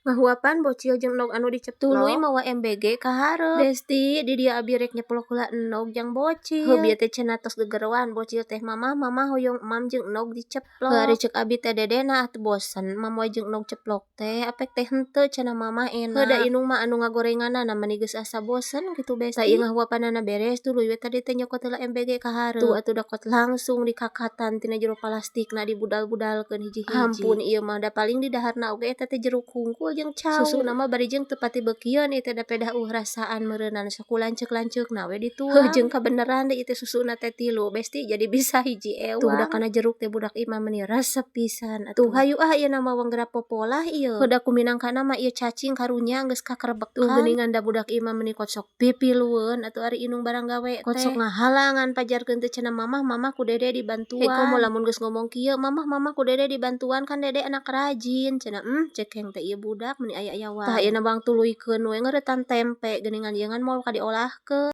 Ngahuapan bocil jeung endog anu diceplok. Tuluy mawa MBG ka hareup. Besti, di dieu abi rek nyeplok heula endog jang bocil. Heuh, bieu teh cenah tos gegeroan bocil teh, "Mamah, Mamah, hoyong emam jeung endog diceplok." Heuh, ari ceuk abi teh, "Dedena atuh bosen mam wae jeung endog ceplok teh." "Apek teh henteu," cenah Mamah, "enak." Heuh, da indung mah anu ngagorenganana mani geus asa bosen kitu, Besti. Tah, ieu ngahuapanana beres, tuluy we tadi teh nyokot heula MBG ka hareup. Tuh atuh dakot langsung dikakatan tina jero palastikna, dibudal-budalkeun hiji-hiji. Hampun ieu mah, da paling didaharna oge eta teh jeruk hungkul jeung cau. Susuna mah bari jeung teu pati beukieun ieu teh, da pedah eueuh rasaan meureunan, sok ku lanceuk-lanceukna we dituang. Heuh, jeung kabeneran deui ieu teh susuna teh tilu, Besti, jadi bisa hiji ewang. Tuh, da kana jeruk teh budak imah meuni resep pisan atuh. Tuh, hayu ah, ieu mah geura popolah ieu. Heuh, da ku minangkana mah ieu cacing karunya geus kakerebekan. Tuh geuningan, da budak imah meuni kot sok pipilueun atuh ari indung barang gawe teh. Kot sok ngahalangan, pajarkeun teh cenah, "Mamah, Mamah, ku Dede dibantuan." Heh, komo lamun geus ngomong kieu, "Mamah, Mamah, ku Dede dibantuan, kan Dede anak rajin," cenah. Cek heng teh ieu budak meni aya-aya wae. Tah, ieu bang tuluykeun we ngeuretan tempe geuningan, ieu ngan moal ka diolahkeun.